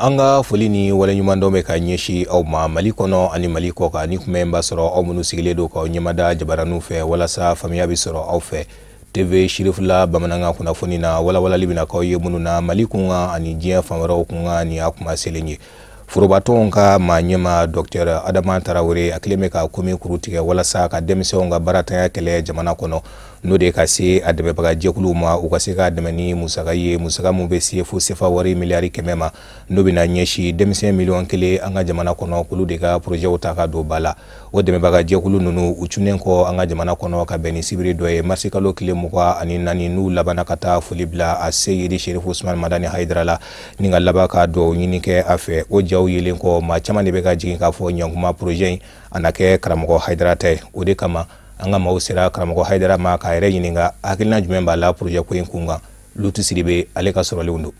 An ka foli ni waleɲumandɔn bɛ ka ɲɛsin aw ma Mali kɔnɔ ani Mali kɔ kan. Ni kuma in b'a sɔrɔ aw minnu sigilen don k'aw ɲɛmada jabaraninw fɛ walasa faamuya bɛ sɔrɔ aw fɛ. TV Sirifila bamanankan kunnafoni na, walawalali bɛna k'aw ye minnu na Mali kunkan ani diɲɛ fan wɛrɛw kunkan. Nin y'a kuma selen ye. Forobatɔnw ka maa ɲɛma Docteur Adama Tarawele, a kelen bɛ ka komi kuru tigɛ walasa ka denmisɛnw ka baaratanya kɛlɛ jamana kɔnɔ, n'o de ka se a dɛmɛbaga jɛkuluw ma, u ka se ka dɛmɛ ni musaka ye, musaka mun bɛ se fo sefa wari miliyari 100 ma, n'o bɛna ɲɛsin denmisɛn miliyɔn 1 an ka jamana kɔnɔ, k'olu de ka porozɛw ta ka don ba la. O dɛmɛbaga jɛkulu ninnu, u cunnen kɔ an ka jamana kɔnɔ ka bɛn ni sibiri dɔ ye, marisikalo tile 24, n'u labanna ka taa foli bila a Seyidi Serifu Usumani Madani Hayidara la, ni ka laban ka dugawu ɲini kɛ a fɛ. O jaw yelen kɔ, maa caman de bɛ ka jigin k'a fɔ ɲankuma poroze in a na kɛ karamɔgɔ Hayidara ta ye. O de kama an ka maaw sera karamɔgɔ Hayidara ma k'a yɛrɛ ɲininka hakilina jumɛn b'a la poroze ko in kun kan. Lutu Sidibe, ale ka sɔrɔlenw don.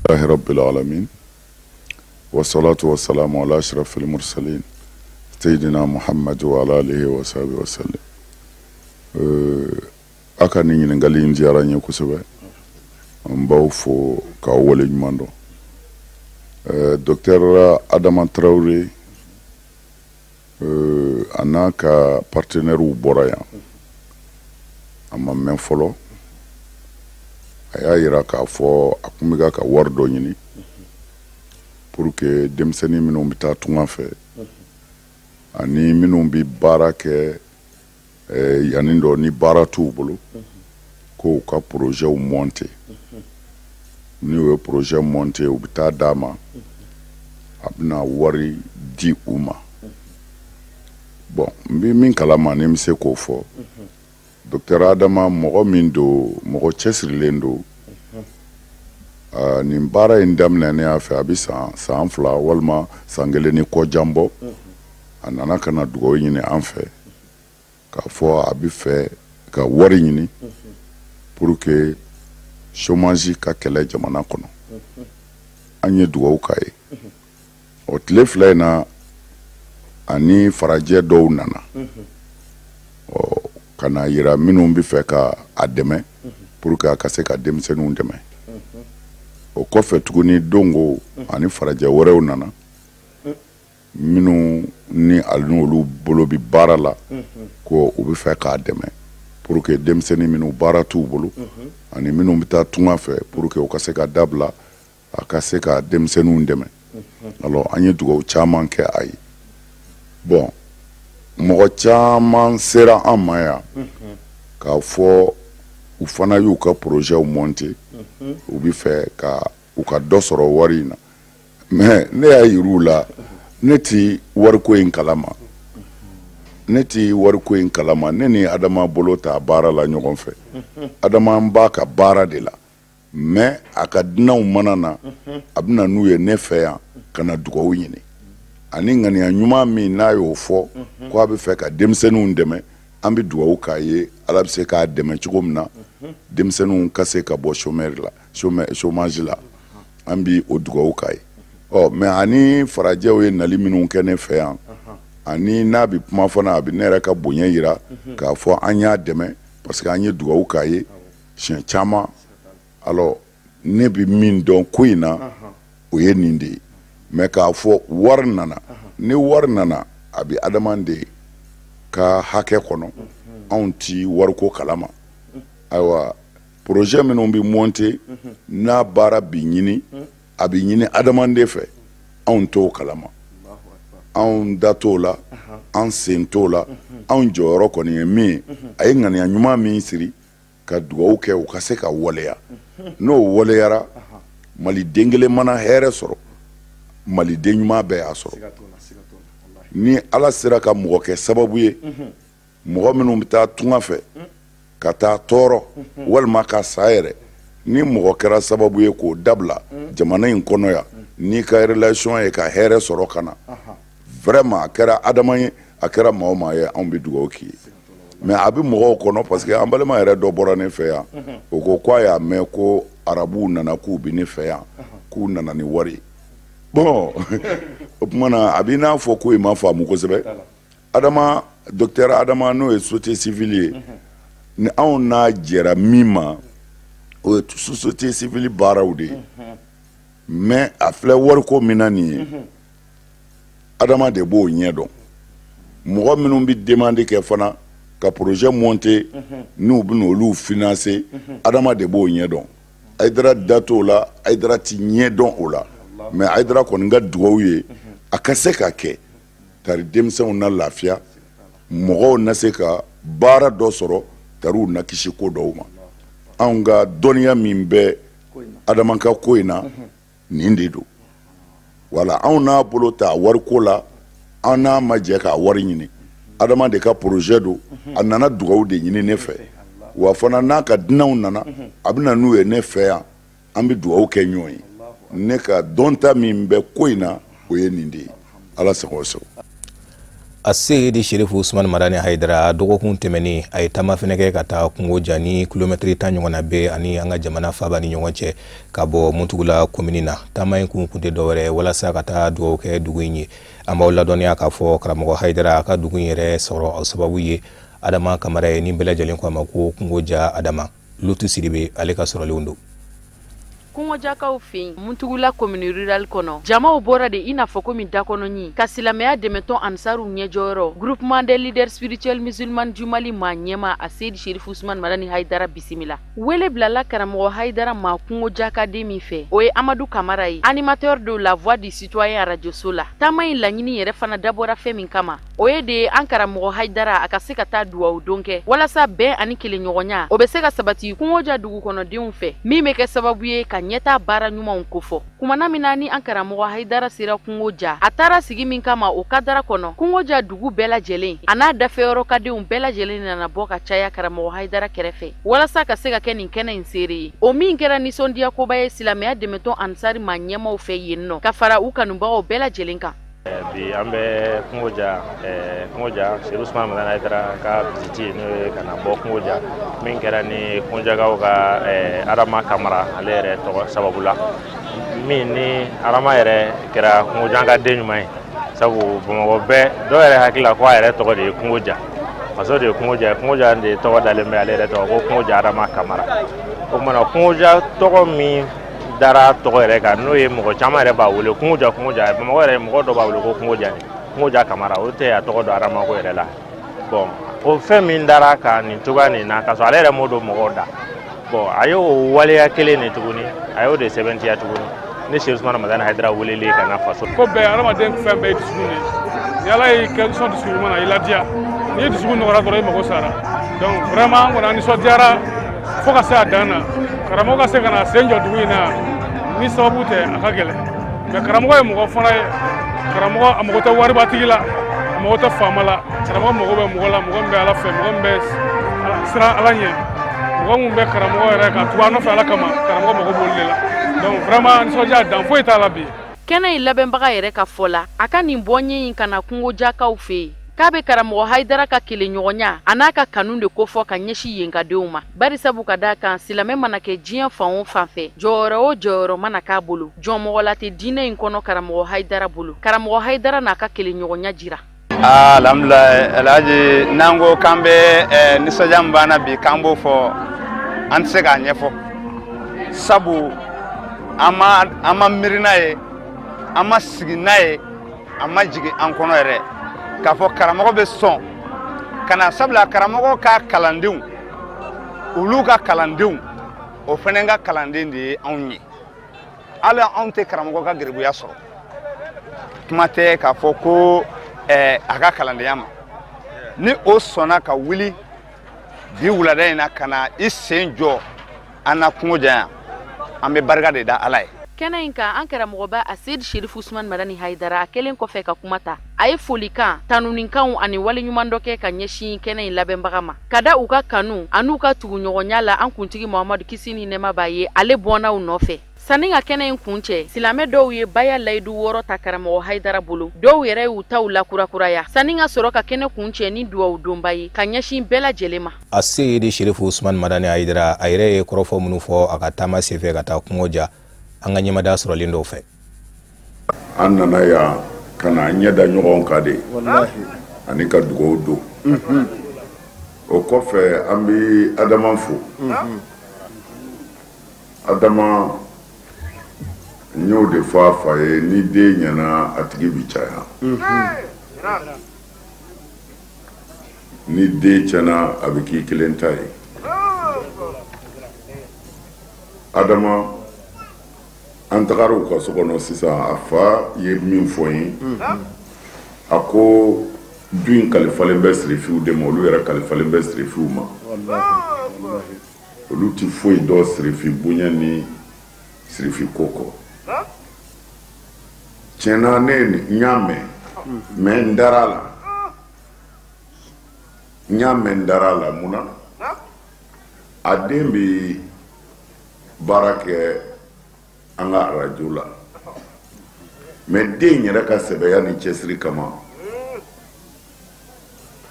Rabbil alamin, wassalatu wassalamu ala ashrafil mursalin, sayyidina Muhammad wa ala alihi wa sahbihi wa sallam. A ka nin ɲininkali in diyara n ye kosɛbɛ. N b'aw fo k'aw waleɲuman dɔn. Docteur Adama Traoré, a n'a ka partenaires bɔra yan, a ma mɛn fɔlɔ. A y'a yira k'a fɔ a kun bɛ ka wari dɔ ɲini pour que denmisɛnnin minnu bɛ taa tunga fɛ ani minnu bɛ baara kɛ yanni dɔ ni baara t'u bolo, k'u ka projetw monter. N'u ye projet monter, u bɛ taa d'a ma, a bɛna wari di u ma. Bon, n bɛ min kalama ni n bɛ se k'o fɔ, docteur Adama, mɔgɔ min don, mɔgɔ cɛsirilen don. Nin baara in daminɛ a fɛ, a bɛ san 2 walima san 1 ni kɔ jan bɔ. A nana ka na dugawu ɲini an fɛ k'a fɔ a bɛ fɛ ka wari ɲini pour que chômage ka kɛlɛ jamana kɔnɔ. An ye dugawu k'a ye. O tile 2 in na, ani farajɛ dɔw nana ɔ ka na yira minnu bɛ fɛ ka a dɛmɛ pour que a ka se ka denmisɛnninw dɛmɛ. O kɔfɛ tuguni, dongo ani farajɛ wɛrɛw nana, minnu ni ali n'olu bolo bɛ baara la, ko u bɛ fɛ k'a dɛmɛ pour que denmisɛnnin minnu baara t'u bolo ani minnu bɛ taa tunga fɛ, pour que u ka se ka dabila, a ka se ka denmisɛnninw dɛmɛ. Alors, an ye dugawu caman kɛ a ye. Bon, mɔgɔ caman sera an ma yan k'a fɔ u fana y'u ka projetw monter, u bɛ fɛ ka u ka dɔ sɔrɔ wari in na. Mais ne y'a yir'u la, ne ti wariko in kalama, ne ti wariko in kalama. Ne ni Adama bolo ta baara la ɲɔgɔn fɛ. Adama b'a ka baara de la, mais a ka dunanw mana na, a bɛna n'u ye ne fɛ yan ka na dugawu ɲini ani ŋaniya ɲuman min n'a y'o fɔ ko a bɛ fɛ ka denmisɛnninw dɛmɛ. An bɛ dugawu k'a ye, Ala bɛ se k'a dɛmɛ cogo min na, denmisɛnninw ka se ka bɔ chômeur la, chômage la. An bi o dugawu k'a ye. Ɔ, mais ani farajɛw ye nali minnu kɛ ne fɛ yan, ani n'a bɛ kuma fana, a bɛ ne yɛrɛ ka bonya yira k'a fɔ an y'a dɛmɛ, parce que an ye dugawu k'a ye siɲɛ caman. Alors, ne bɛ min dɔn ko in na, o ye nin de ye. Mais k'a fɔ wari nana, ni wari nana, a bɛ adama de ka hakɛ kɔnɔ. Anw ti wariko kalama. Ayiwa, projet minnu bɛ monter, n'a baara bi ɲini, a bɛ ɲini adamaden fɛ, anw t'o kalama, anw da t'o la, an sen t'o la. Anw jɔyɔrɔ kɔni ye min ye, a ye ŋaniya ɲuman min siri ka dugawu kɛ, u ka se ka waleya. N'o waleyara, maliden kelen mana hɛrɛ sɔrɔ, maliden ɲuman bɛɛ y'a sɔrɔ. Ni Ala sera ka mɔgɔ kɛ sababu ye, mɔgɔ minnu bɛ taa tunga fɛ ka taa tɔɔrɔ walima ka sa yɛrɛ, ni mɔgɔ kɛra sababu ye k'o dabila jamana in kɔnɔ yan, n'i ka relation ye ka hɛrɛ sɔrɔ ka na, vraiment, a kɛra Adama ye, a kɛra maa o maa ye, anw bɛ dugawu k'i ye. Mais a bɛ mɔgɔw kɔnɔ, parce que an balima yɛrɛ dɔ bɔra ne fɛ yan, o ko k'a y'a mɛn ko arabuw nana k'u bɛ ne fɛ yan, k'u nana ni wari ye. Bon, o tuma na, a b'i n'a fɔ ko i ma faamu kosɛbɛ. Adama, docteur Adama, n'o ye société civile ye, ni anw n'a jɛra min ma, o ye société civile baaraw de ye. Mais a filɛ wariko min na nin ye, Adama de b'o ɲɛ dɔn. Mɔgɔ minnu bɛ demande kɛ fana ka projet monter, n'u bɛ n'olu financer, Adama de b'o ɲɛ dɔn. Hayidara da t'o la, Hayidara ti ɲɛ dɔn o la. Mais Hayidara kɔni ka dugawu ye a ka se ka kɛ tari denmisɛnw na lafiya, mɔgɔw na se ka baara dɔ sɔrɔ, tariw na kisi ko dɔw ma. Anw ka dɔnniya min bɛ Adama ka ko in na, nin de don. Wala anw n'a bolo ta wariko la, an n'a ma jɛ k'a wari ɲini. Adama de ka projet don, a nana dugawu de ɲini ne fɛ. Wa fana n'a ka dunanw nana, a bɛ na n'u ye ne fɛ yan, an bɛ dugawu kɛ ɲɔgɔn ye. Ne ka dɔnta min bɛ ko in na, o ye nin de ye. Ala sago sago. Aseyidi Sherifu Usman Madani Hayidara, dɔgɔkun tɛmɛnen a ye taama fɛnɛ kɛ ka taa kungo ja ni kilomɛtiri 10 ɲɔgɔnna bɛ ani an ka jamana faaba ni ɲɔgɔn cɛ, ka bɔ Muntugula komini na. Taama in kun tɛ dɔwɛrɛ walasa ka taa dugawu kɛ dugu in ye. An b'aw ladɔnniya k'a fɔ karamɔgɔ Hayidara a ka dugu in yɛrɛ sɔrɔ o sababu ye Adama Kamara ye, ni bɛɛ lajɛlen ko a ma ko Kungo Ja Adama. Lutu Sidibe ale ka sɔrɔlenw don. Kungojakaw fɛ yen Muntugula commune rurale kɔnɔ, jamaw bɔra de i n'a fɔ komi dakɔnɔɲi ka silamɛya dɛmɛtɔn Ansaruw ɲɛjɔyɔrɔ groupement des leaders spirituels musulmans du Mali maa ɲɛma Aseyidi Sherifu Usman Madani Hayidara bisimila. Wele bilala karamɔgɔ Hayidara ma Kungojakaden min fɛ, o ye Amadu Kamara ye, animateur de la Voix du citoyen radio so la. Taama in laɲini yɛrɛ fana dabɔra fɛn min kama, o ye de ye an karamɔgɔ Hayidara a ka se ka taa duwawu don kɛ walasa bɛn ani kelenɲɔgɔnya o bɛ se ka sabati Kungoja dugu kɔnɔdenw fɛ, min bɛ kɛ sababu ye ka ɲɛtaa baara ɲumanw kofɔ. Kumana min na ni an karamɔgɔ Hayidara sera Kungoja, a taara sigi min kama o kadara kɔnɔ, Kungoja dugu bɛɛ lajɛlen a n'a dafɛyɔrɔ kadenw bɛɛ lajɛlen nana bɔ ka caya karamɔgɔ Hayidara kɛrɛfɛ walasa ka se ka kɛ nin kɛnɛ in seere ye. O min kɛra nisɔndiya koba ye silamɛya dɛmɛtɔn Ansari maa ɲɛmaw fɛ yen nɔ, ka fara u kanubagaw bɛɛ lajɛlen kan. Bi an bɛ Kungoja, Kungoja Serifu Usman Madani Hayidara ka visite, n'o ye ka na bɔ Kungoja, min kɛra ni Kungojakaw ka Adama Kamara ale yɛrɛ tɔgɔ sababu la, min ni Adama yɛrɛ kɛra Kungoja ka den ɲuman ye. Sabu Bamakɔ bɛɛ dɔw yɛrɛ hakili la ko a yɛrɛ tɔgɔ de ye Kungoja, faso de ye Kungoja ye, Kungoja de tɔgɔ dalen bɛ ale yɛrɛ tɔgɔ ko Kungoja Adama Kamara. O kumana Kungoja tɔgɔ min dara tɔgɔ yɛrɛ kan, n'o ye mɔgɔ caman yɛrɛ b'a wele Kungoja, Kungoja Bamakɔ yɛrɛ mɔgɔ dɔ b'a wele ko Kungoja de, Kungoja Kamara, o tɛ a tɔgɔ dɔn Adama ko yɛrɛ la. Bon, o fɛn min dara kan nin cogoya nin na, k'a sɔrɔ ale yɛrɛ m'o don mɔgɔw da. Bon, a y'o waleya kelen de tuguni, a y'o de sɛbɛntiya tuguni ni Serifu Usman Madani Hayidara welelen ka na faso. Ko bɛɛ adamaden fɛn bɛɛ ye dusukun de ye. Ni Ala y'i kɛ sɔn dusukun ɲuman na, i ladiya. N'i ye dusukun nɔgɔra dɔrɔn, i mago sara. Donc vraiment an kɔni an nisɔndiyara fo ka se a dan na. Karamɔgɔ ka se ka na sen jɔ dugu in na, ni sababu tɛ a ka gɛlɛn. Mais karamɔgɔ ye mɔgɔ fana ye, karamɔgɔ a mago tɛ waribatigi la, a mago tɛ faama la. Karamɔgɔ mago bɛ mɔgɔ la, mɔgɔ min bɛ Ala fɛ, mɔgɔ min bɛ siran Ala ɲɛ, mɔgɔ min bɛ karamɔgɔ yɛrɛ ka tugu a nɔfɛ Ala kama, karamɔgɔ mago b'olu de la. Donc vraiment nisɔndiya dan foyi t'a la bi. Kɛnɛ in labɛnbaga yɛrɛ ka fɔ la, a ka nin bɔɲɛ in ka na Kungojakaw fɛ yen, k'a bɛ karamɔgɔ Hayidara ka kelenɲɔgɔnya a n'a ka kanu de kofɔ ka ɲɛsin yen ka denw ma. Bari sabu ka d'a kan, silamɛ mana kɛ diɲɛ fan o fan fɛ, jɔyɔrɔ o jɔyɔrɔ mana k'a bolo, jɔnmɔgɔla tɛ diinɛ in kɔnɔ karamɔgɔ Hayidara bolo. Karamɔgɔ Hayidara n'a ka kelenɲɔgɔnya jira. Alhamdulilayi, Alhaji, n'an ko k'an bɛ nisɔndiya min b'an na bi k'an b'o fɔ, an tɛ se k'a ɲɛfɔ, sabu an ma miiri n'a ye, an ma sigi n'a ye, a ma jigin an kɔnɔ yɛrɛ k'a fɔ karamɔgɔ bɛ sɔn ka na. Sabula karamɔgɔ ka kalandenw, olu ka kalandenw, o fana ka kalanden de ye anw ye. Hali anw tɛ karamɔgɔ ka garibuya sɔrɔ, kuma tɛ k'a fɔ ko a ka kalandenya ma. Ni o sɔnna ka wuli bi wulada in na ka na i sen jɔ an na Kungoja yan, an bɛ barika de da Ala ye. Kɛnɛ in kan, an karamɔgɔba Aseyidi Sherifu Usman Madani Hayidara a kɛlen kɔfɛ ka kuma ta, a ye folikan, tanunikanw ani waleɲuman dɔ kɛ ka ɲɛsin kɛnɛ in labɛnbaga ma, ka da u ka kanu an'u ka tuguɲɔgɔnya la an kuntigi Muhamadu, kisi ni nɛɛma b'a ye, ale bɔnnaw nɔfɛ. Sanni ka kɛnɛ in kun cɛ, silamɛ dɔw ye baya layidu 6 ta karamɔgɔ Hayidara bolo, dɔw yɛrɛ y'u taw lakurakuraya sanni ka sɔrɔ ka kɛnɛ kun cɛ ni duwawu donba ye ka ɲɛsin bɛɛ lajɛlen ma. Aseyidi Sherifu Usman Madani Hayidara a yɛrɛ ye kɔrɔfɔ minnu fɔ a ka taama senfɛ ka taa Kungoja, an ka ɲɛmada sɔrɔlen dɔw fɛ. An nana yan ka na ɲɛ da ɲɔgɔn kan de, ani ka dugawu don. O kɔfɛ an bɛ Adama fo. Adama N y'o de fɔ a fa ye, ni den ɲɛna a tigi bi caya, ni den tiɲɛna a bɛ k'i kelen ta ye. Adama, an tagara u ka so kɔnɔ sisan, a fa ye min fɔ n ye, a ko du in kalifalen bɛ sirifiw de ma, olu yɛrɛ kalifalen bɛ sirifiw ma, olu ti foyi dɔn sirifi bonya ni sirifi ko kɔ. Tiɲɛna ne n y'a mɛn, mais n dara a la, n y'a mɛn n dara a la. Mun na? A den bɛ baara kɛ an ka arajo la, mais den yɛrɛ ka sɛbɛya ni cɛsiri kama,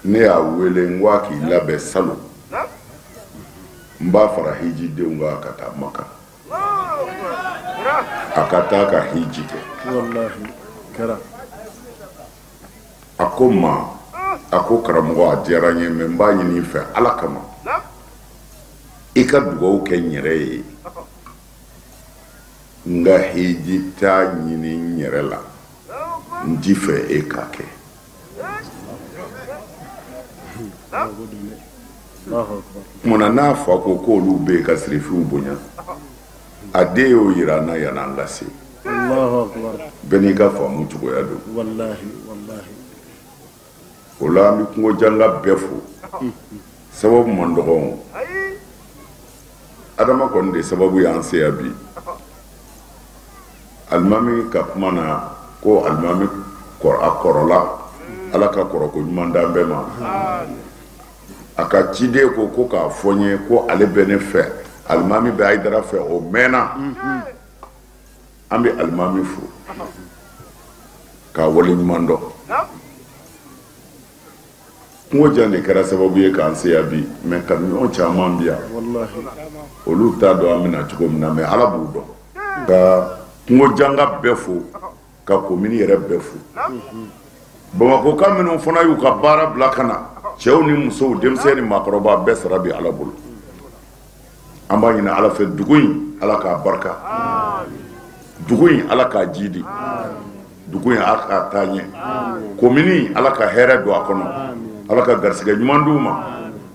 ne y'a wele n ko a k'i labɛn salon, n b'a fara hijidenw kan ka taa Maka, a ka taa ka hiji kɛ. A ko n ma, a ko karamɔgɔ a diyara n ye, mais n b'a ɲini i fɛ Ala kama, i ka dugawu kɛ n yɛrɛ ye, n ka hiji taa ɲini n yɛrɛ la, n ti fɛ e k'a kɛ. Munna n'a fa ko k'olu bɛ yen ka sirifiw bonya, a den y'o yira an na yan'an ka se. Bɛɛ n'i ka faamu cogoya don. O la an bɛ Kungojanga bɛɛ fo, sababu man dɔgɔ. Adama kɔni de sababu y'an se yan bi. Alimami ka kuma na ko alimami a kɔrɔla, Ala ka kɔrɔko ɲuman d'an bɛɛ ma. A ka ciden ko ko k'a fɔ n ye ko ale bɛ ne fɛ, alimami bɛ Hayidara fɛ, o mɛnna. An bɛ alimami fo k'a waleɲuman dɔn. Kungojan de kɛra sababu ye k'an se yan bi, mais kanuɲɔgɔn caman bi yan, olu t'a dɔn an bɛna cogo min na, mais Ala b'u dɔn. Ka Kungojanga bɛɛ fo, ka komini yɛrɛ bɛɛ fo. Bamakɔka minnu fana y'u ka baara bila ka na, cɛw ni musow, denmisɛn ni maakɔrɔba, bɛɛ sara bi Ala bolo. An b'a ɲini Ala fɛ, dugu in Ala k'a barika, dugu in Ala k'a jidi, dugu in Ala k'a taa ɲɛ, komini Ala ka hɛrɛ don a kɔnɔ, Ala ka garisɛgɛ ɲuman d'u ma,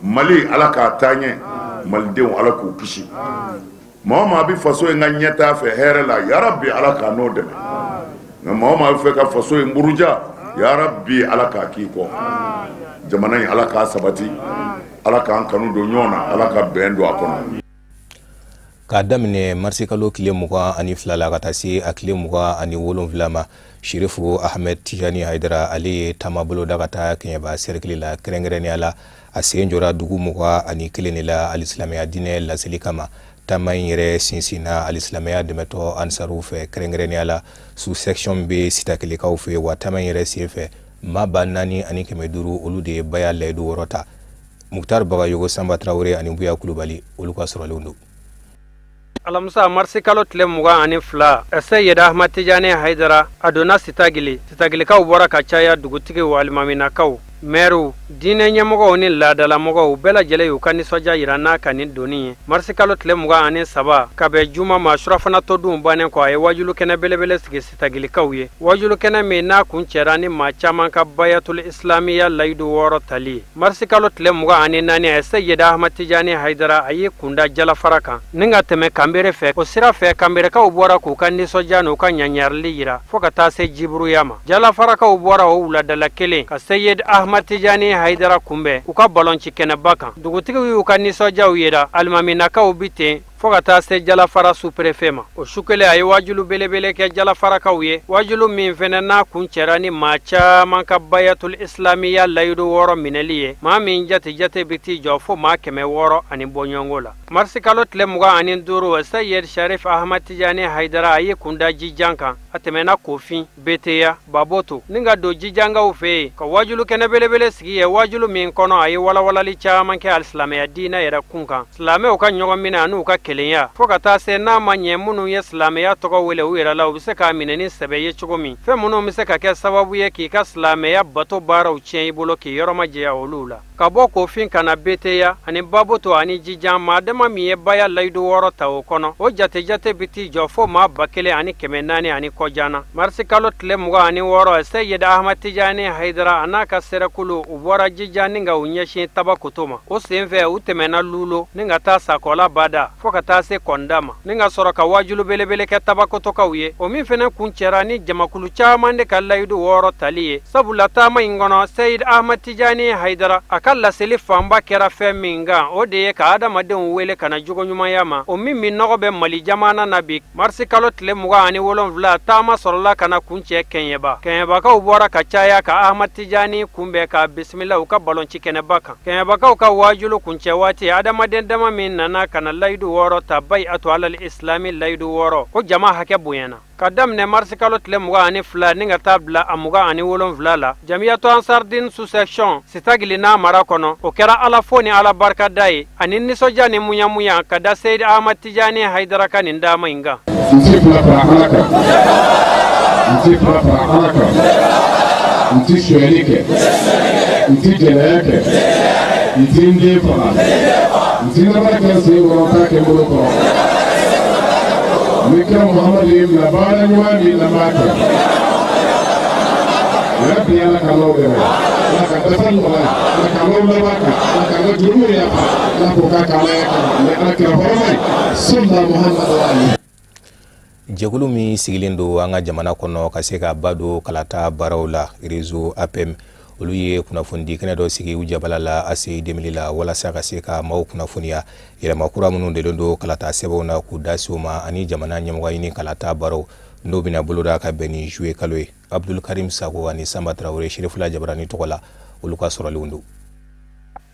Mali Ala k'a taa ɲɛ, malidenw Ala k'u kisi. Maa o maa bɛ faso in ka ɲɛtaa fɛ hɛrɛ la, yarabi Ala k'a n'o dɛmɛ. Nka maa o maa bɛ fɛ ka faso in buruja, yarabi Ala k'a k'i kɔ. Jamana in Ala k'a sabati, Ala k'an kanu don ɲɔgɔn na, Ala ka bɛn don a kɔnɔ. K'a daminɛ marisikalo tile 22 la ka taa se a tile 27 ma, Sirifu Ahmed Tijani Hayidara ale ye taama boloda ka taa Kɛɲɛba sɛrikili la, kɛrɛnkɛrɛnnenya la a sen jɔra dugu 21 de la alisilamɛya diinɛ laseli kama. Taama in yɛrɛ sinsinna alisilamɛya dɛmɛtɔ ansaruw fɛ, kɛrɛnkɛrɛnnenya la sous section bɛ Sitakelekaw fɛ. Wa taama in yɛrɛ sen fɛ, maa 4500 olu de ye baya layidu wɔɔrɔ ta. Mukutari Bagayogo, Sanba Tarawele ani Buya Kulubali olu ka sɔrɔlenw don. Alamisa marisi kalo tile 22, Seyid Ahmad Tijani Hayidara a donna Sitagili. Sitagilikaw bɔra ka caya, dugutigiw, alimaminakaw, mɛriw, diinɛ ɲɛmɔgɔw ni laadalamɔgɔw bɛɛ lajɛlen y'u ka nisɔndiya yira n'a ka nin donni ye. Marisi kalo tile 23, ka bɛn juma ma, surafana tɔdunw bannen kɔ, a ye wajulu kɛnɛ belebele sigi Sitagilikaw ye. Wajulu kɛnɛ min n'a kun cɛra ni maa caman ka bayatul islamiya layidu wɔɔrɔ tali ye. Marisi kalo tile 24, Seyid Ahmad Tijani Hayidara a y'i kunda Jalafara kan ni ka tɛmɛ Kanbere fɛ. O sira fɛ, Kanberekaw bɔra k'u ka nisɔndiya n'u ka ɲaɲarili yira fo ka taa se Jiburuya ma. Jalafarakaw bɔra o wuladala kelen ka Seyid Ahmad Tijani Hayidara kunbɛn u ka balonci kɛnɛba kan. Dugutigiw y'u ka nisɔndiyaw yira, alimaminakaw bi ten fo ka taa se Jalafara sous-préfet ma. O su kelen a ye wajulu belebele kɛ Jalafarakaw ye, wajulu min fɛnɛ n'a kun cɛra ni maa caman ka bayatul islamiya layidu wɔɔrɔ minɛli ye, maa min jate jate bɛ t'i jɔ fo maa 600 ani bɔɲɔgɔnko la. Marisi kalo tile 25, Seyid Sharif Ahmad Tijani Hayidara a y'i kunda Jijan kan. A tɛmɛna Kofin, Beteya, Baboto ni ka don Jijankaw fɛ yen ka wajulu kɛnɛ belebele sigi ye, wajulu min kɔnɔ a ye walawalali caman kɛ alisilamɛya diinɛ yɛrɛ kun kan, silamɛw ka ɲɔgɔn minɛ an'u ka kelenya, fo ka taa se n'a ma ɲɛ minnu ye silamɛya tɔgɔ wele u yɛrɛ la, u bɛ se k'a minɛ ni sɛbɛ ye cogo min, fɛn minnu bɛ se ka kɛ sababu ye k'i ka silamɛya bato baaraw tiɲɛ i bolo k'i yɔrɔ majanya olu la. Ka bɔ Kofin ka na Beteya ani Baboto ani Jijan, maa dama min ye baya layidu 6 ta o kɔnɔ, o jate-jate bɛ t'i jɔ fo maa 1400 ani kɔjana. Marisi kalo tile 26, Seyid Ahmad Tijani Hayidara a n'a ka sɛrɛkulu u bɔra Jijan ni ka u ɲɛsin Tabakoto ma. O senfɛ u tɛmɛna Lulo ni ka taa Sakɔla Bada fo ka taa se Kɔnda ma, ni ka sɔrɔ ka wajulu belebele kɛ Tabakotokaw ye, o min fana kun cɛra ni jamakulu caman de ka layidu 6 tali ye. Sabula taama in kɔnɔ, Seyid Ahmad Tijani Hayidara a ka laseli fanba kɛra fɛn min kan, o de ye ka adamadenw wele ka na jogoɲumanya ma, o min nɔgɔ bɛ Mali jamana na bi. Marisi kalo tile 27, taama sɔrɔla ka na kuncɛ Kɛɲɛba. Kɛɲɛbakaw bɔra ka caya ka Ahmad Tijani kunbɛn ka bisimila u ka balonci kɛnɛba kan. Kɛɲɛbakaw ka waajulu kuncɛ waati, adamaden dama min nana ka na layidu 6 ta, bayi ato alal islami layidu 6, ko jama hakɛ bonyana. Ka daminɛ marisi kalo tile 22 ni ka taa bila a 27 la, Jamiyatu Ansardine sous-section Sitagili n'a mara kɔnɔ, o kɛra Ala fo ni Ala barikada ye ani nisɔndiya ni muɲamuɲa ka da Seyid Ahmad Tijani Hayidara ka nin dama in kan. N ti fila fara Ala kan, n ti fila fara Ala kan, n ti sonyɛli kɛ, n ti jɛnɛya kɛ, n ti n den faga, n ti namara kɛ sen kɔrɔ n t'a kɛ n bolo kɔrɔ. Ni kira Muhamadu ye bila baara ɲuman min na, n b'a kɛ. Yarabi Ala ka n'aw dɛmɛ, Ala ka dafa nɔgɔya, Ala ka n'aw laban kan, Ala ka n'aw jurumu yafa, Ala k'o k'a k'Ala kama ni Ala kira hɔrɔma ye, sɔlila Muhamadu wa ali. Jɛkulu min sigilen don an ka jamana kɔnɔ ka se ka ba don kalata baaraw la, Réseau APM, olu ye kunnafonidi kɛnɛ dɔ sigi u jabala la ACI 2000 la, walasa ka se ka maaw kunnafoniya yɛlɛma kura minnu delen don kalata sɛbɛnw na k'u da se o ma, ani jamana ɲɛmɔgɔ ɲini kalata baaraw n'o bɛna boloda ka bɛn ni juillet kalo ye. Abdul Karim Sako ani Samba Traoré Serifula Jabarani tɔgɔ la, olu ka sɔrɔlenw don.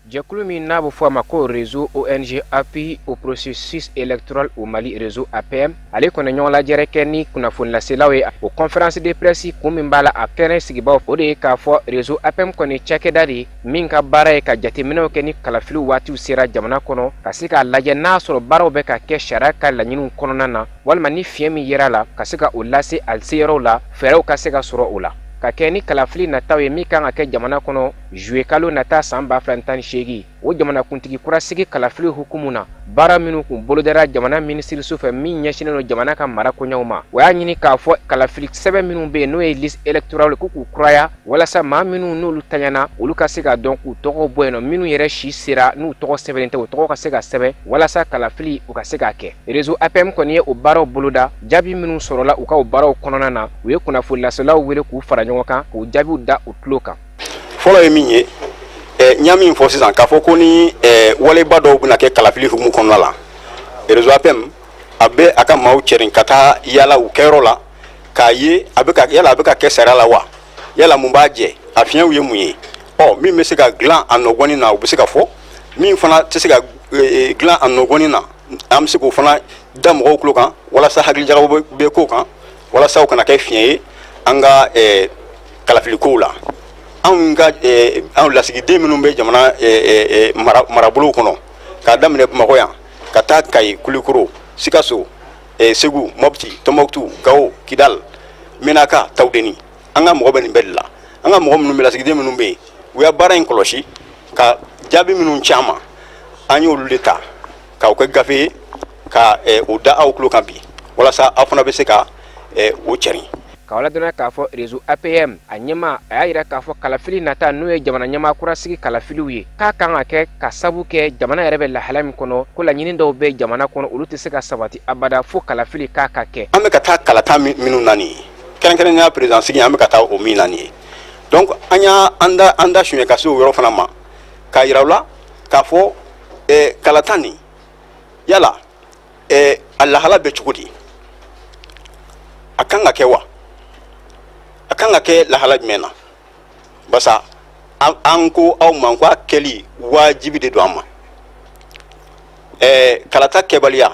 Jɛkulu min n'a bɛ fɔ a ma ko Réseau ONG Appui au processus électoral au Mali, Réseau APM, ale kɔni ɲɔgɔn lajɛrɛ kɛ ni kunnafonilaselaw ye. O conférence de presse kun min b'a la, a kɛnɛ sigibaw, o de ye k'a fɔ Réseau APM kɔni cakɛda de min ka baara ye ka jateminɛw kɛ ni kalafiliw waatiw sera jamana kɔnɔ, ka se k'a lajɛ n'a sɔrɔ baaraw bɛ ka kɛ sariya ka laɲiniw kɔnɔna na, walima ni fiɲɛ min yera la, ka se ka o lase a seyɔrɔw la, fɛɛrɛw ka se ka sɔrɔ o la. Ka kɛ ni kalafili nataw ye min kan ka kɛ jamana kɔnɔ juillet kalo nata san 2018, o jamanakuntigi kura sigi kalafili hukumu na, baara minnu kun bolodara jamana minisiriso fɛ min ɲɛsinnen don jamana ka mara koɲɛw ma, o y'a ɲini k'a fɔ kalafili sɛbɛn minnu bɛ yen n'o ye liste électorale, ko k'u kuraya walasa maa minnu n'olu taɲana olu ka se ka dɔn k'u tɔgɔw bɔ yen nɔ, minnu yɛrɛ si sera n'u tɔgɔ sɛbɛnnen tɛ, u tɔgɔ ka se ka sɛbɛn walasa kalafili u ka se k'a kɛ. Réseau APM kɔni ye o baaraw boloda. Jaabi minnu sɔrɔla u ka o baaraw kɔnɔna na, u ye kunnafonilaselaw wele k'u fara ɲɔgɔn kan k'u jaabiw da u tulo kan. Fɔlɔ ye min ye, n y'a min fɔ sisan k'a fɔ ko ni waleba dɔw bɛna kɛ kalafili hukumu kɔnɔna la, Réseau APM a bɛ a ka maaw cɛrin ka taa yala u kɛyɔrɔ la k'a ye a bɛ ka yala a bɛ ka kɛ sariya la wa, yala mun b'a jɛ, a fiɲɛw ye mun ye, ɔ min bɛ se ka dilan a nɔgɔnin na o bɛ se ka fɔ, min fana tɛ se ka dilan a nɔgɔnin na an bɛ se k'o fana da mɔgɔw tulo kan walasa hakilijagabɔ bɛ k'o kan, walasa o kana kɛ fiɲɛ ye an ka kalafilikow la. Anw ka anw lasigiden minnu bɛ jamana marabolow kɔnɔ, k'a daminɛ Bamakɔ yan ka taa Kayi, Kulikoro, Sikaso, Segu, Mopti, Tɔnbɔkutu, Gawo, Kidal, Menaka, Tawudeni, an ka mɔgɔ bɛ nin bɛɛ de la. An ka mɔgɔ minnu bɛ lasigiden minnu bɛ yen, u ya baara in kɔlɔsi ka jaabi minnu ci an ma, an y'olu de ta k'aw kɛ gafe ye ka o da aw tulo kan bi, walasa aw fana bɛ se ka o cɛrin. K'aw ladɔnniya k'a fɔ Réseau APM a ɲɛmaa a y'a yira k'a fɔ kalafili nata n'o ye jamana ɲɛmaa kura sigi kalafiliw ye, k'a kan ka kɛ ka sabu kɛ jamana yɛrɛ bɛ lahala min kɔnɔ, ko laɲini dɔw bɛ jamana kɔnɔ olu tɛ se ka sabati abada fo kalafili k'a ka kɛ. An bɛ ka taa kalata minnu na nin ye, kɛrɛnkɛrɛnnenya président sigi an bɛ ka taa o min na nin ye, donc an y'a an da suɲɛ ka se o yɔrɔ fana ma k'a yira u la k'a fɔ kalata nin yala a lahala bɛ cogo di, a kan ka kɛ wa, a kan ka kɛ lahala jumɛn na, barisa an ko aw ma ko a kɛli wajibi de don an ma. Kalata kɛbaliya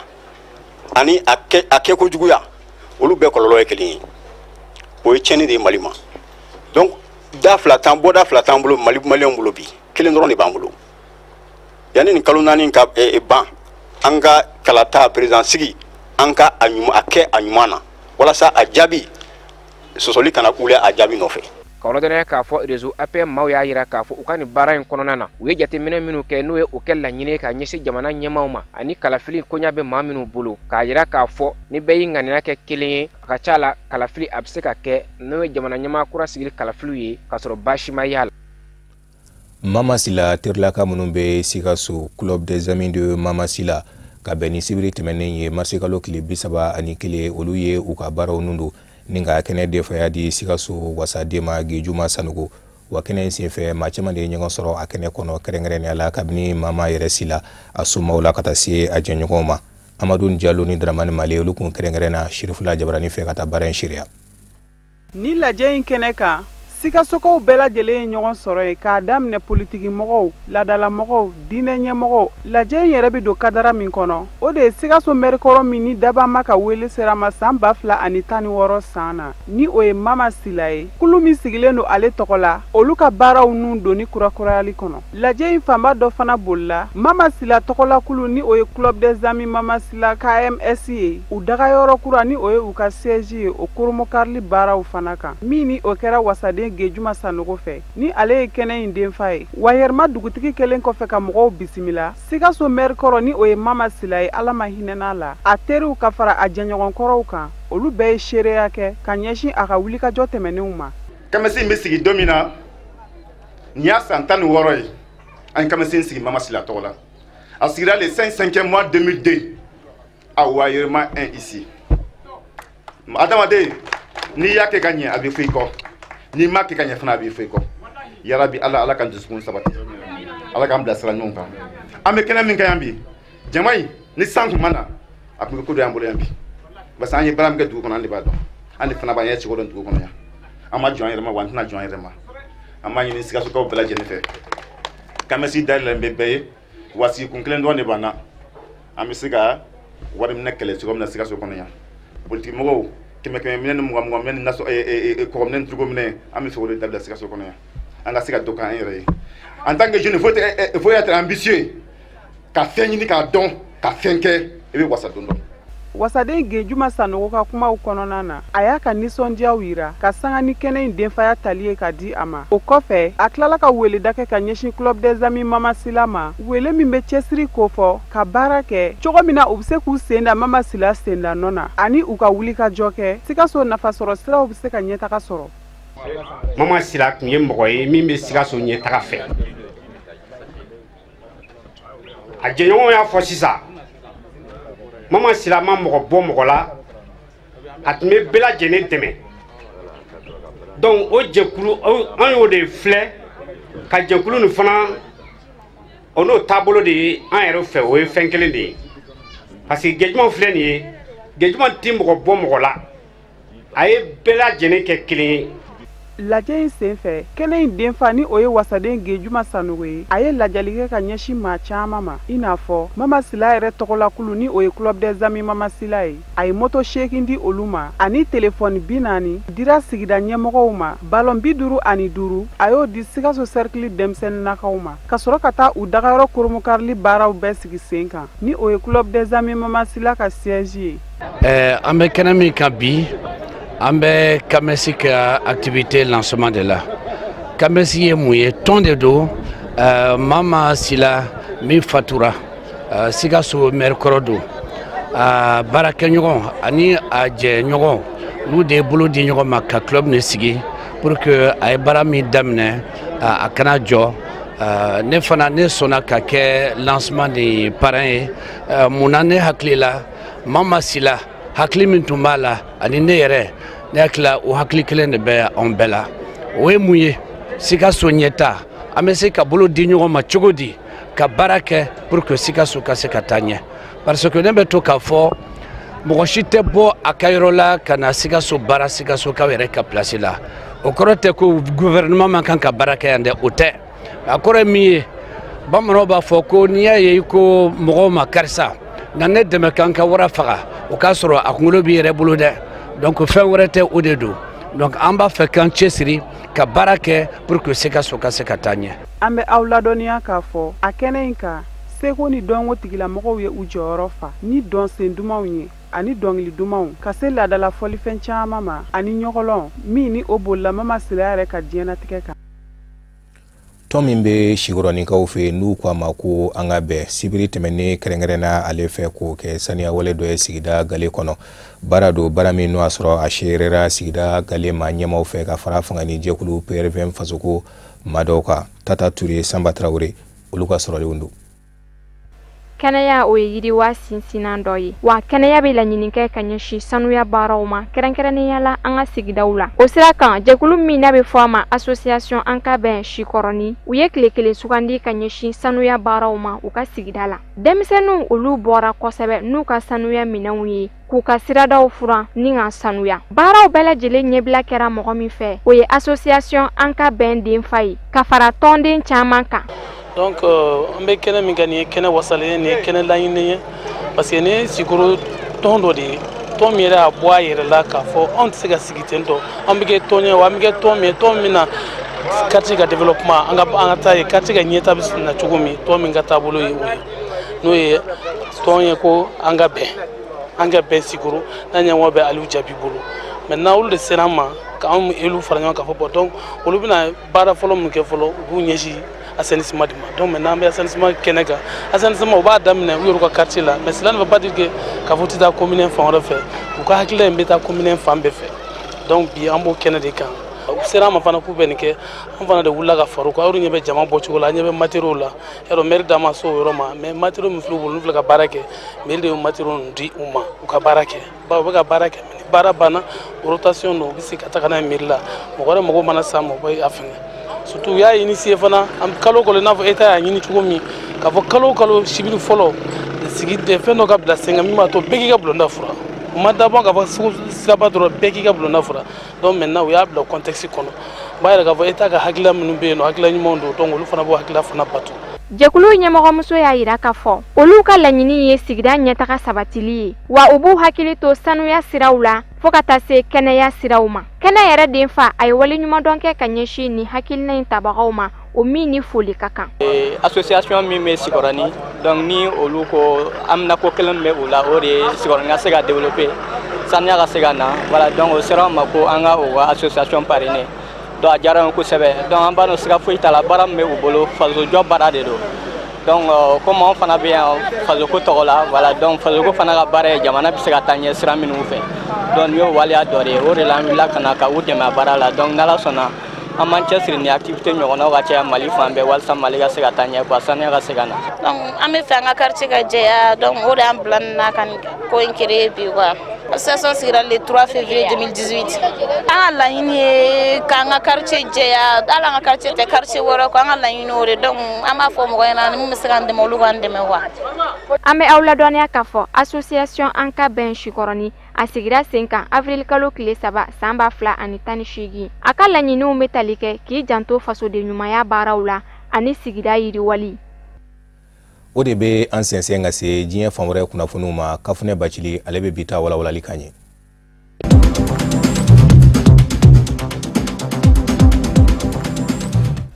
ani a kɛkojuguya olu bɛɛ kɔlɔlɔ ye kelen ye, o ye tiɲɛni de ye Mali ma. Donc da fila t'an bɔda fila t'an bolo Mali maliyɛnw bolo bi, kelen dɔrɔn de b'an bolo. Yanni nin kalo 4 ka ban, an ka kalata président sigi an ka a ɲuman a kɛ a ɲuman na, walasa a jaabi sɔsɔli kana wuli a jaabi nɔfɛ. Ka ladɔnniya k'a fɔ réseau APM maaw y'a jira k'a fɔ u ka nin baara in kɔnɔna na, u ye jateminɛ minnu kɛ, n'o ye o kɛ laɲini ka ɲɛsin jamana ɲɛmaaw ma ani kalafili koɲa bɛ maa minnu bolo, k'a jira k'a fɔ ni bɛɛ y'i ŋaniya kɛ kelen ye, a ka ca la kalafili a bɛ se ka kɛ, n'o ye jamana ɲɛmaa kura sigili kalafiliw ye, k'a sɔrɔ baasi ma y'a la. Mama Sila terilaka minnu bɛ Sikaso, Club des Amis de Mama Sila, ka bɛn ni sibiri tɛmɛnen ye, marisikalo tile 31, olu ye u ka baaraw nun don ni ka kɛnɛ denfaya di Sikaso wasaden ma Gejuma Sanogo. Wa kɛnɛ in senfɛ, maa caman de ye ɲɔgɔn sɔrɔ a kɛnɛ kɔnɔ, kɛrɛnkɛrɛnnenya la kabini Mama yɛrɛ Sila, a somaw la ka taa se a jɛɲɔgɔnw ma. Amadu Jalo ni Dramani Male, olu kun kɛrɛnkɛrɛnna Sirifula Jabarani fɛ ka taa baara in seereya. Ni lajɛ in kɛnɛ kan, Sikasokaw bɛɛ lajɛlen ye ɲɔgɔn sɔrɔ yen, k'a daminɛ politikimɔgɔw, laadalamɔgɔw, diinɛ ɲɛmɔgɔw. Lajɛ in yɛrɛ bɛ don kadara min kɔnɔ, o de ye Sikaso mɛri kɔrɔ min ni Dabama ka wele sera ma san 2016 san na, ni o ye Mama Sila ye. Kulu min sigilen don ale tɔgɔ la, olu ka baaraw nun donni kurakurayali kɔnɔ. Lajɛ in fanba dɔ fana bolila Mama Sila tɔgɔlakulu, ni o ye Club des Amis Mama Sila KMS ye, u dagayɔrɔ kura, ni o ye u ka siège ye, o koromokarili baaraw fana kan, min ni o kɛra wasaden Gejuma Sanogo fɛ, ni ale ye kɛnɛ in denfa ye. Wa yɛrɛma dugutigi kɛlen kɔfɛ ka mɔgɔw bisimila, Sikaso mɛri kɔrɔ, ni o ye Mama Sila ye, Ala ma hinɛna la, a teriw ka fara a jɛɲɔgɔnkɔrɔw kan, olu bɛɛ ye seereya kɛ ka ɲɛsin a ka wulikajɔ tɛmɛnenw ma. Kamasi in bɛ sigi don min na, nin y'a san 16 ye an ye kamasi in sigi Mama Sila tɔgɔ la. A sigira le 5 5 mois 2002 à Wayerema 1 ici. Adamaden, n'i y'a kɛ ka ɲɛ, a bɛ fɔ i kɔ. N'i ma kɛ ka ɲɛ fana, a b'i fɔ i kɔ. Yarabi Ala, Ala k'an dusukun sabati, Ala k'an bilasira ɲɔgɔn kan. An bɛ kɛnɛ min kan yan bi, jama in, ni san tun ma na, a tun bɛ ko dɔ y'an bolo yan bi, parce que an ye baara min kɛ dugu kɔnɔ, an de b'a dɔn. An de fana b'an ɲɛ cogo dɔn dugu kɔnɔ yan. An ma jɔn an yɛrɛ ma, wa an tɛna jɔn an yɛrɛ ma. An b'a ɲini Sikasokaw bɛɛ lajɛlen fɛ, kamɛsi dayɛlɛlen bɛ bɛɛ ye, wa sigikun kelen dɔrɔn de b'an na. An bɛ se ka wari minɛ kɛlɛ cogo min na Sikaso kɔnɔ yan, politikimɔgɔw, kɛmɛ kɛmɛ minɛ ni mugan mugan minɛ ni nasɔ kɔgɔ minɛ ni turuko minɛ, an bɛ fɛ o de dabila Sikaso kɔnɔ yan, an ka se ka dɔ k'an yɛrɛ ye. En tant que jeune, il faut être ambitieux, ka fɛn ɲini, k'a dɔn, ka fɛn kɛ, i bɛ wasa don dɔ. Wasaden Gejuma Sanogo ka kumaw kɔnɔna na, a y'a ka nisɔndiyaw yira ka sanga ni kɛnɛ in denfaya tali ye ka di a ma. O kɔfɛ, a tilala ka weleda kɛ ka ɲɛsin Club des Amis Mama Sila ma, wele min bɛ cɛsiri kofɔ ka baara kɛ cogo min na u bɛ se k'u sen da Mama Sila senda nɔ na, ani u ka wulikajɔ kɛ Sikaso nafasɔrɔ siraw bɛ se ka ɲɛtaga sɔrɔ. Mama Sila tun ye mɔgɔ ye min bɛ Sikaso ɲɛtaga fɛ. A jɛɲɔgɔnw y'a fɔ sisan, Mama Sila ma mɔgɔ bɔ mɔgɔ la, a tun bɛ bɛɛ lajɛlen dɛmɛ. Donc o jɛkulu, an y'o de filɛ ka jɛkulu nin fana, o n'o taabolo de ye an yɛrɛ fɛ, o ye fɛn kelen de ye. Parce que Gɛjuman filɛ nin ye, Gɛjuman tɛ mɔgɔ bɔ mɔgɔ la, a ye bɛɛ lajɛlen kɛ kelen ye. Lajɛ in senfɛ, kɛnɛ in denfa, ni o ye wasaden Gejuma Sanogo ye, a ye lajɛli kɛ ka ɲɛsin maa caman ma, i n'a fɔ Mama Sila yɛrɛ tɔgɔlakulu, ni o ye Club des Amis Mama Sila ye. A ye moto 8 di olu ma, ani telefɔni 40 dira sigida ɲɛmɔgɔw ma. Balɔn 55, a y'o di Sikaso cercle denmisɛnninnakaw ma, ka sɔrɔ ka taa u dagayɔrɔ koromokarili baaraw bɛɛ sigi sen kan, ni o ye Club des Amis Mama Sila ka siège ye. An bɛ kɛnɛ min kan bi, an bɛ CAMES ka activité lancement de la. CAMES ye mun ye? Tɔn de don. Mama Sila min fatura, Sikaso maire kɔrɔ don, a baarakɛɲɔgɔn ani a jɛɲɔgɔn, olu de ye bolo di ɲɔgɔn ma ka club nin sigi pour que a ye baara min daminɛ, a kana jɔ. Ne fana, ne sɔnna ka kɛ lancement de parrain ye. Munna? Ne hakili la, Mama Sila hakili min tun b'a la, ani ne yɛrɛ, ne hakili la, o hakili kelen de bɛ anw bɛɛ la. O ye mun ye? Sikaso ɲɛta. An bɛ se ka bolo di ɲɔgɔn ma cogo di ka baara kɛ pour que Sikaso ka se ka taa ɲɛ? Parce que ne bɛ to k'a fɔ, mɔgɔ si tɛ bɔ a ka yɔrɔ la ka na Sikaso baara Sikasokaw yɛrɛ ka place la. O kɔrɔ tɛ ko gouvernement man kan ka baara kɛ yan dɛ, o tɛ. A kɔrɔ ye min ye, bamananw b'a fɔ ko n'i y'a ye i ko mɔgɔw ma karisa na ne dɛmɛ k'an ka wara faga, o k'a sɔrɔ a kunkolo b'i yɛrɛ bolo dɛ. Donc fɛn wɛrɛ tɛ, o de don. Donc an b'a fɛ k'an cɛsiri ka baara kɛ pour que Sikaso ka se ka taa ɲɛ. An bɛ aw ladɔnniya k'a fɔ a kɛnɛ in kan, seko ni dɔnko tigilamɔgɔw ye u jɔyɔrɔ fa ni dɔnsen dumanw ye. ani dɔnkili dumanw ka se laadala fɔlifɛn caman ma ani ɲɔgɔlɔn min ni o bolila Mama Sila yɛrɛ ka diɲɛnatigɛ kan. Tɔn min bɛ Sikɔrɔnikaw fɛ yen n'u ko a ma ko an ka bɛn, sibiri tɛmɛnen kɛrɛnkɛrɛnna ale fɛ k'o kɛ saniyawale dɔ ye sigida gale kɔnɔ. Baara don, baara min n'o y'a sɔrɔ a seerera sigida gale maa ɲɛmaaw fɛ ka fara fangani jɛkulu PRVM fasoko maa dɔw kan. Tata Ture, Sanba Tarawele, olu ka sɔrɔlenw don. Kɛnɛya o ye yiriwa sinsinnan dɔ ye, wa kɛnɛya bɛ laɲini kɛ ka ɲɛsin sanuya baaraw ma, kɛrɛnkɛrɛnnenya la an ka sigidaw la. O sira kan, jɛkulu min n'a bɛ fɔ a ma association an ka bɛn Sikɔrɔni, u ye tile kelen sugandi ka ɲɛsin sanuya baaraw ma u ka sigida la. Denmisɛnninw olu bɔra kosɛbɛ n'u ka sanuya minɛnw ye k'u ka siradaw furan ni ka sanuya. Baaraw bɛɛ lajɛlen ɲɛbila kɛra mɔgɔ min fɛ, o ye association an ka bɛn denfa ye ka fara tɔnden caman kan. Donc an bɛ kɛnɛ min kan, nin ye kɛnɛ wasalen ye, nin ye kɛnɛ laɲininen ye, parce que nin ye Sikoro tɔn dɔ de ye, tɔn min yɛrɛ y'a bɔ a yɛrɛ la k'a fɔ anw tɛ se ka sigi ten tɔ, an bɛ kɛ tɔn ye wa, an bɛ kɛ tɔn min ye, tɔn min na quartier ka développement, an ka taa ye quartier ka ɲɛta bɛ na cogo min, tɔn min ka taabolo ye o ye, n'o ye tɔn ye ko an ka bɛn, an ka bɛn Sikoro, n'a ɲɛmɔgɔ bɛ Aliou Diaby bolo. Maintenant olu de sera an ma k'anw élu fara ɲɔgɔn kan k'a fɔ bon, donc olu bɛna baara fɔlɔ min kɛ fɔlɔ, u b'u ɲɛsin assainissement de ma. Donc maintenant an bɛ assainissement kɛnɛ kan. Assainissement u b'a daminɛ u yɛrɛ ka quartier la, mais cela ne veut pas dire que k'a fɔ u tɛ taa commune fan wɛrɛ fɛ, u ka hakilila in bɛ taa commune fan bɛɛ fɛ. Donc bi an b'o kɛnɛ de kan. U sera an ma fana k'u bɛ nin kɛ, an fana de wulila ka far'u kan. Aw ɲɛ bɛ jama bɔcogo la, an ɲɛ bɛ matériaux la, yarɔ maire da ma se o yɔrɔ ma, mais matériaux min filɛ u bolo, n'u filɛ ka baara kɛ, maire de ye matériaux ninnu di u ma u ka baara kɛ, bawo u bɛ ka baara kɛ, ni baara banna rotation don, u bɛ se ka taga n'a ye mairie la, mɔgɔ wɛrɛ mago mana s'a ma u bɛ a fɛngɛ. Surtout u y'a initier fana an kalo kalo, i n'a fɔ État y'a ɲini cogo min k'a fɔ kalo kalo sibiri fɔlɔ sigi fɛn dɔ ka bila sen kan min b'a to bɛɛ k'i ka bulonda furan. U ma dabɔ k'a fɔ sugu siraba dɔrɔn bɛɛ k'i ka bulonda furan. Donc maintenant u y'a bila contexte kɔnɔ, u b'a yira k'a fɔ État ka hakilila minnu bɛ yen nɔ, hakilila ɲumanw don, donc olu fana b'o hakilila fana bato. Jɛkulu ɲɛmɔgɔmuso y'a yira k'a fɔ olu ka laɲini ye sigida ɲɛtaga sabatili ye, wa u b'u hakili to sanuya siraw la fo ka taa se kɛnɛya siraw ma. Kɛnɛ yɛrɛ denfa a ye waleɲumandɔn kɛ ka ɲɛsin nin hakilina in tabagaw ma, o min ni foli ka kan. Association min bɛ Sikɔrɔni, donc ni olu ko amina ko kelen bɛ u la, o de ye Sikɔrɔni ka se ka développer, saniya ka se ka na, voilà. Donc o sera an ma ko an ka o ka association parrainer, donc a diyara an ye kosɛbɛ. Donc an b'a dɔn siga foyi t'a la, baara min bɛ u bolo fasojɔ baara de don. Donc komi anw fana bɛ yan fasoko tɔgɔ la, voilà, donc fasoko fana ka baara ye jamana bɛ se ka taa ɲɛ sira minnu fɛ, donc nin y'o waleya dɔ de ye, o de la an wulila ka na ka u dɛmɛ a baara la. Donc n'Ala sɔnna, an b'an cɛsiri ni activité ɲɔgɔnnaw ka caya Mali fan bɛɛ, walasa Mali ka se ka taa ɲɛ quoi, saniya ka se ka na. Donc an bɛ fɛ an ka quartier ka jɛya, donc o de y'an bila nin na ka nin ko in créer bi quoi. Association sigira le 3 février 2018. An ka laɲini ye k'an ka quartier jɛya, hali an ka quartier tɛ quartier wɛrɛ quoi, an ka laɲini o de, donc an b'a fɔ mɔgɔ ɲɛna ni min bɛ se k'an dɛmɛ, olu k'an dɛmɛ quoi. An bɛ aw ladɔnniya k'a fɔ association an ka bɛn Sikɔrɔni a sigira sen kan avril kalo tile 3 san 2018. A ka laɲiniw bɛ tali kɛ k'i janto fasoden ɲumanya baaraw la ani sigida yiriwali. O de bɛ an sɛnsɛn ka se diɲɛ fan wɛrɛ kunnafoniw ma. Kafunɛ Bacili ale bɛ bi ta walawalali kan ye.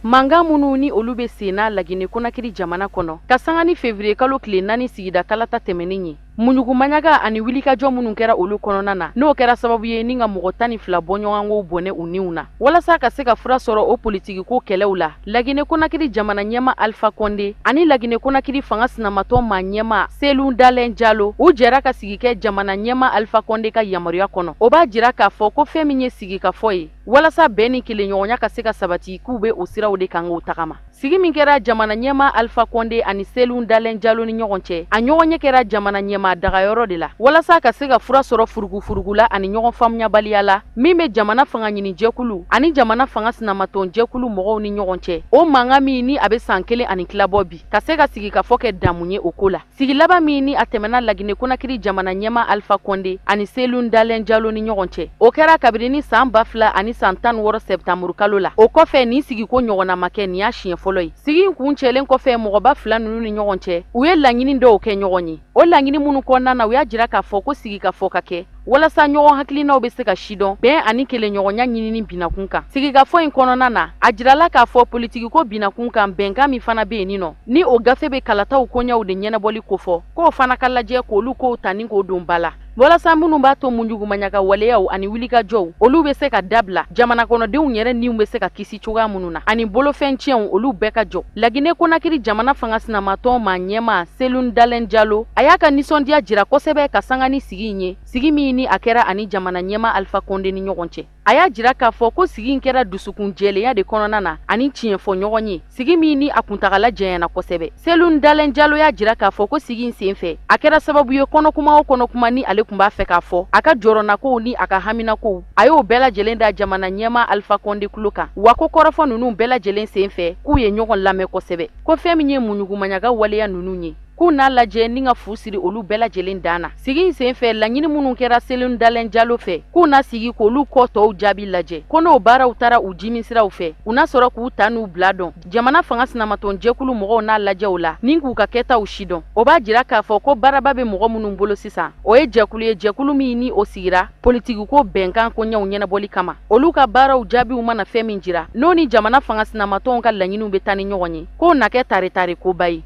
Mankan minnu ni olu bɛ senna Laginɛ Konakiri jamana kɔnɔ ka sanga ni février kalo tile 4 sigida kalata tɛmɛnen ye, muɲugumaɲaga ani wulikajɔ minnu kɛra olu kɔnɔna na, n'o kɛra sababu ye ni ka mɔgɔ 12 bɔɲɔgɔnkow bɔnɛ u niw na. Walasa ka se ka fura sɔrɔ o politikiko kɛlɛw la, Laginɛ Konakiri jamana ɲɛma Alpha Condé ani Laginɛ Konakiri fanga sinamatɔn maa ɲɛma Cellou Dalein Diallo, u jɛra ka sigi kɛ jamana ɲɛma Alpha Condé ka yamaruya kɔnɔ. O b'a jira k'a fɔ ko fɛn min ye sigikafɔ ye walasa bɛn ni kelenɲɔgɔnya ka se ka sabati, k'u bɛ o siraw de kan k'o tagama. Sigi min kɛra jamana ɲɛma Alpha Condé ani Cellou Dalein Diallo ni ɲɔgɔn cɛ, a ɲɔgɔn ɲɛ kɛra jamana ɲɛma dagayɔrɔ de la walasa ka se ka fura sɔrɔ furugufurugu la ani ɲɔgɔn faamuyabaliya la min bɛ jamana fanga ɲini jɛkulu ani jamana fanga sinamatɔn jɛkulu mɔgɔw ni ɲɔgɔn cɛ. O mankan min ni a bɛ san 1 ani tila bɔ bi, ka se ka sigikafɔ kɛ damu ye o ko la. Sigi laban min ni a tɛmɛna Laginɛ Konakiri jamana ɲɛma Alpha Condé ani Cellou Dalein Diallo ni ɲɔgɔn cɛ, o kɛra kabini ni san 2016 septembre kalo la. O kɔfɛ nin sigiko ɲɔgɔnna ma kɛ, nin y'a siɲɛ fɔlɔ ye. Sigi in kuncɛlen kɔfɛ mɔgɔba fila ninnu ni ɲɔgɔn cɛ, u ye laɲini dɔw kɛ ɲɔgɔn ye. O laɲini minnu kɔnɔna na, u y'a jira k'a fɔ ko sigikafɔ ka kɛ walasa ɲɔgɔn hakilinaw bɛ se ka sidɔn bɛn ani kelenɲɔgɔnya ɲinini binakun kan. Sigikafɔ in kɔnɔna na, a jirala k'a fɔ politikiko binakun kan bɛnkan min fana bɛ yen nɔ, ni o gafe bɛ kalataw koɲɛw de ɲɛnabɔli kofɔ, k'o fana ka lajɛ k'olu kow ta ni k'o don ba la. Walasa minnu b'a to munjugumaɲaga waleyaw ani wulikajɔw olu bɛ se ka dabila, jamana kɔnɔdenw yɛrɛ niw bɛ se ka kisi cogoya minnu na, ani bolofɛn tiɲɛw olu bɛɛ ka jɔ. Laginɛ Konakiri jamana fanga sinamatɔn maa ɲɛmaa Selun Dalen Jalo, a y'a ka nisɔndiya jira kosɛbɛ ka sanga ni sigi in ye, sigi min ni a kɛra ani jamana ɲɛmaa Alpha Condé ni ɲɔgɔn cɛ. A y'a jira k'a fɔ ko sigi in kɛra dusukun jɛlenya de kɔnɔna na ani tiɲɛ fɔ ɲɔgɔn ye, sigi min ni a kuntagala janyana kosɛbɛ. Selun Dalen Jalo y'a jira k'a fɔ ko sigi in senfɛ a kɛra sababu ye kɔnɔkuma o kɔnɔkuma ni ale tun b'a fɛ k'a fɔ, a ka jɔrɔnakow ni a ka haminakow, a y'o bɛɛ lajɛlen da jamana ɲɛmaa Alpha Condé tulo kan. Wa ko kɔrɔfɔ ninnu bɛɛ lajɛlen senfɛ k'u ye ɲɔgɔn lamɛn kosɛbɛ, ko fɛn min ye muɲugumaɲaga waleya ninnu ye, k'u n'a lajɛ ni ka fu siri olu bɛɛ lajɛlen dan na. Sigi in senfɛ laɲini minnu kɛra Selun Dalen Jalo fɛ, k'u na sigi k'olu kɔ tɔw jaabi lajɛ, ko n'o baaraw taara u jimisiraw fɛ, u n'a sɔrɔ k'u ta n'u bila dɔn. Jamana fanga sinamatɔn jɛkulu mɔgɔw n'a lajɛ o la ni k'u ka kɛtaw si dɔn. O b'a jira k'a fɔ ko baaraba bɛ mɔgɔ minnu bolo sisan, o ye jɛkulu ye, jɛkulu min ni o sigira politikiko bɛnkan koɲɛw ɲɛnabɔli kama. Olu ka baaraw jaabiw mana fɛn min jira, n'o ni jamana fanga sinamatɔnw ka laɲiniw bɛ taa ni ɲɔgɔn ye, k'o na kɛ tare-tare koba ye.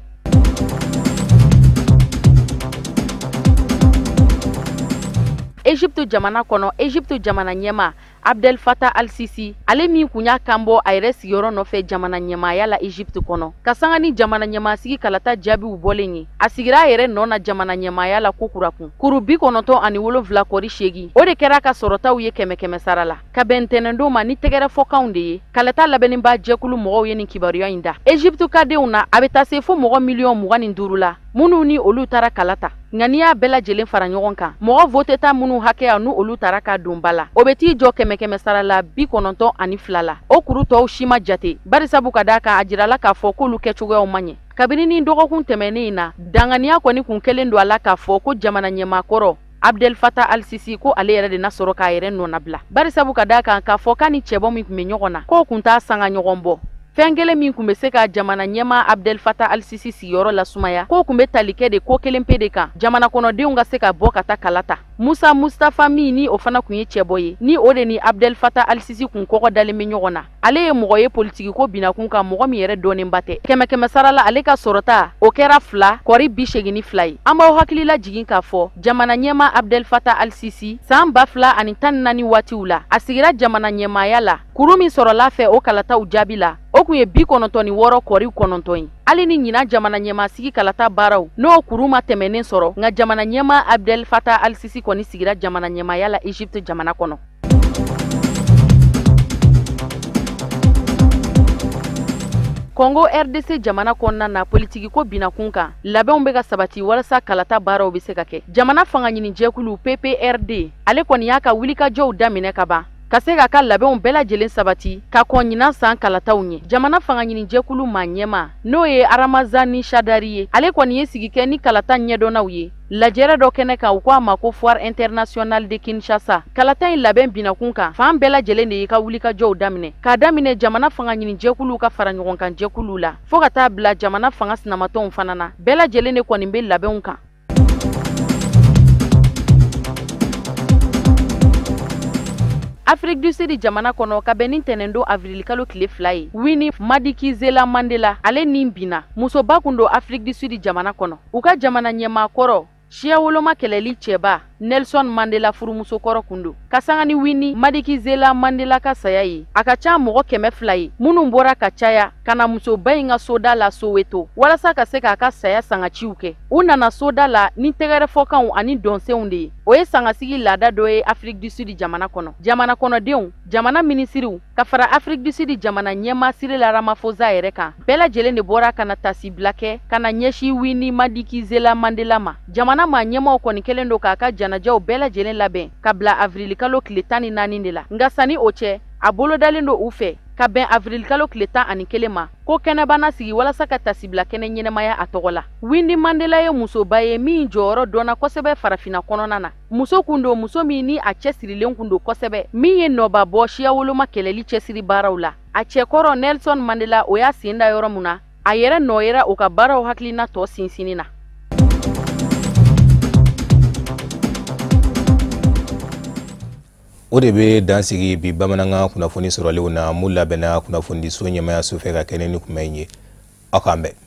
Egypte jamana kɔnɔ, Egypte jamana ɲɛmaa Abdel Fattah al-Sisi, ale min kun y'a kanbɔ a yɛrɛ sigiyɔrɔ nɔfɛ jamana ɲɛmaaya la Egypte kɔnɔ, ka sanga ni jamana ɲɛmaasigi kalata jaabiw bɔlen ye, a sigira a yɛrɛ nɔ na jamana ɲɛmaaya la ko kura kun. Kuru 97.8, o de kɛra ka sɔrɔtaw ye 100 sara la, ka bɛn ntɛnɛndon ma ni tɛgɛrɛ fɔkanw de ye. Kalata labɛnniba jɛkulu mɔgɔw ye nin kibaruya in da. Egypte kadenw na, a bɛ taa se fo mɔgɔ miliyɔn 25 la minnu ni olu taara kalata. Nka n'i y'a bɛɛ lajɛlen fara ɲɔgɔn kan, mɔgɔ voteta minnu hakɛya n'u olu taara ka don ba la, o bɛ t'i jɔ 100 sara la 92 la. O kuru tɔw si ma jate, barisabu ka d'a kan a jirala k'a fɔ k'olu kɛcogoyaw man ɲɛ. Kabini ni dɔgɔkun tɛmɛnen in na, danganiya kɔni kun kɛlen don a la k'a fɔ ko jamana ɲɛmaakɔrɔ Abdel Fattah al-Sisi ko ale yɛrɛ de na sɔrɔ k'a yɛrɛ nɔnabila, barisabu ka d'a kan k'a fɔ k'a ni cɛbɔ min tun bɛ ɲɔgɔn na, k'o kun t'a sanga ɲɔgɔn bɔ. Fɛn kelen min kun bɛ se ka jamana ɲɛmaa Abdel Fattah al-Sisi sigiyɔrɔ lasumaya, k'o kun bɛ tali kɛ de ko kelen pe de kan, jamana kɔnɔdenw ka se ka bɔ ka taa kala ta. Musa Mustafa min ni o fana kun ye cɛbɔ ye, ni o de ni Abdel Fattah al-Sisi kun kɔgɔ dalen bɛ ɲɔgɔn na, ale ye mɔgɔ ye politikiko binakun kan, mɔgɔ min yɛrɛ dɔnnenba tɛ. 100 sara la, ale ka sɔrɔta o kɛra 2.82 ye. An b'aw hakili lajigin k'a fɔ jamana ɲɛmaa Abdel Fattah al-Sisi san 2014 waatiw la, a sigira jamana ɲɛmaaya la. Kuru min sɔrɔla fɛ o kalataw jaabi la, o kun ye 96.9 ye. Hali ni ɲinan jamana ɲɛmaasigi kalata baaraw n'o kuru ma tɛmɛnen sɔrɔ, nka jamana ɲɛmaa Abdel Fattah al-Sisi kɔni sigira jamana ɲɛmaaya la Egypte jamana kɔnɔ. Congo RDC jamana kɔnɔna na, politikiko binakun kan, labɛnw bɛ ka sabati walasa kalata baaraw bɛ se ka kɛ. Jamana fanga ɲini jɛkulu PPRD, ale kɔni y'a ka wulikajɔw daminɛ ka ban, ka se k'a ka labɛnw bɛɛ lajɛlen sabati ka kɔn ɲinan san kalataw ɲɛ. Jamana fanga ɲini jɛkulu maa ɲɛmaa n'o ye Ramazani Shadari ye, ale kɔni ye sigi kɛ ni kalata ɲɛdɔnnaw ye lajɛrɛ dɔ kɛnɛ kan, u ko a ma ko Foire Internationale de Kinshasa. Kalata in labɛn binakun kan, fan bɛɛ lajɛlen de y'i ka wulikajɔw daminɛ, k'a daminɛ jamana fanga ɲini jɛkuluw ka fara ɲɔgɔn kan jɛkuluw la, fo ka taa bila jamana fanga sinamatɔnw fana na. Bɛɛ lajɛlen de kɔni bɛ labɛnw kan. Afrique du Sud jamana kɔnɔ, ka bɛn ni ntɛnɛndon avril kalo tile 2 ye, Winnie Madikizela Mandela ale nin binna. Musoba kun don Afrique du Sud jamana kɔnɔ. U ka jamana ɲɛmaakɔrɔ siya woloma kɛlɛli cɛba Nelson Mandela furumuso kɔrɔ kun don. Ka sanga ni Winnie Madikizela Mandela ka saya ye, a ka ca mɔgɔ 200 ye minnu bɔra ka caya ka na musoba in ka soda la Soweto walasa ka se k'a ka saya sangaciw kɛ. U nana soda la ni tɛgɛrɛfɔkanw ani dɔnsenw de ye. O ye sangasigi laada dɔ ye Afrique du Sud jamana kɔnɔ. Jamana kɔnɔdenw, jamana minisiriw, ka fara Afrique du Sud jamana ɲɛmaa Cyril Ramaphosa yɛrɛ kan, bɛɛ lajɛlen de bɔra ka na tasibila kɛ ka na ɲɛsin Winnie Madikizela Mandela ma. Jamana maa ɲɛmaaw kɔni kɛlen don k'a ka janajaw bɛɛ lajɛlen labɛn ka bila avril kalo tile 14 de la. Nka sanni o cɛ, a bolodalen don u fɛ ka bɛn avril kalo tile 11 ma, ko kɛnɛbana sigi walasa ka tasibila kɛnɛ ɲɛnɛmaya a tɔgɔ la. Winnie Mandela ye musoba ye min jɔyɔrɔ dɔnna kosɛbɛ farafinna kɔnɔna na. Muso kun don, muso min ni a cɛsirilen kun don kosɛbɛ, min ye nɔba bɔ siya woloma kɛlɛli cɛsiri baaraw la. A cɛkɔrɔ Nelson Mandela, o y'a sen da yɔrɔ mun na, a yɛrɛ nɔ yera o ka baaraw hakilina tɔ sinsinni na. O de bɛ dan sigi bi bamanankan kunnafoni sɔrɔlenw na mun labɛnna kunnafonidiso ɲɛmayaso fɛ ka kɛnɛ ni kunbɛn ye. Aw k'an bɛn.